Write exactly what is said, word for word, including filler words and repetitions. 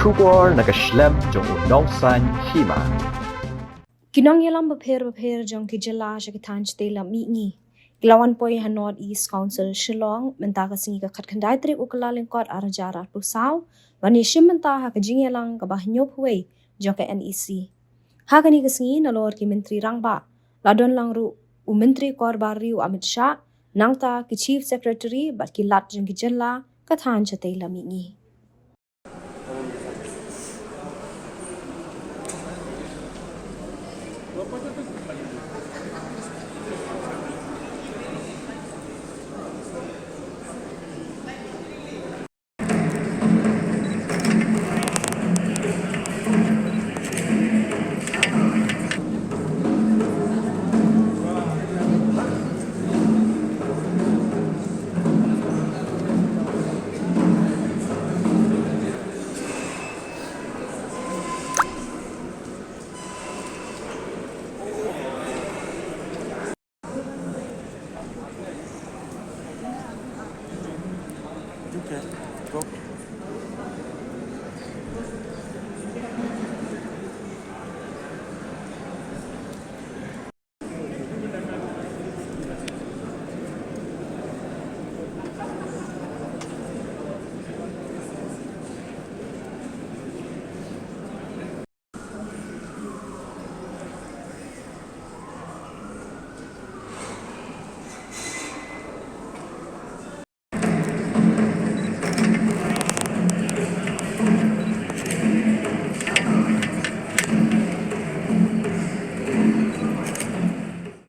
Khubor na ka shlem jong u nongsan hima. Ki nongïalam bapher bapher jong ki jylla sha ki thaiñ shatei lam mihngi ki la wan poi ha North East Council Shillong mynta ka sngi ka khatkhyndai tarik u Kyllalyngkot arhajar arphew saw ban ïashim bynta ha ka jingïalang kaba hynñiewphew wei jong ka NEC. Ha kane ka sngi nalor ki myntri rangbah la don lang ruh u myntri kor bar ri u Amit Shah, nangta ki Chief Secretary bad ki lat jong ki jylla ka thaiñ shatei lam mihngi. Okay, go.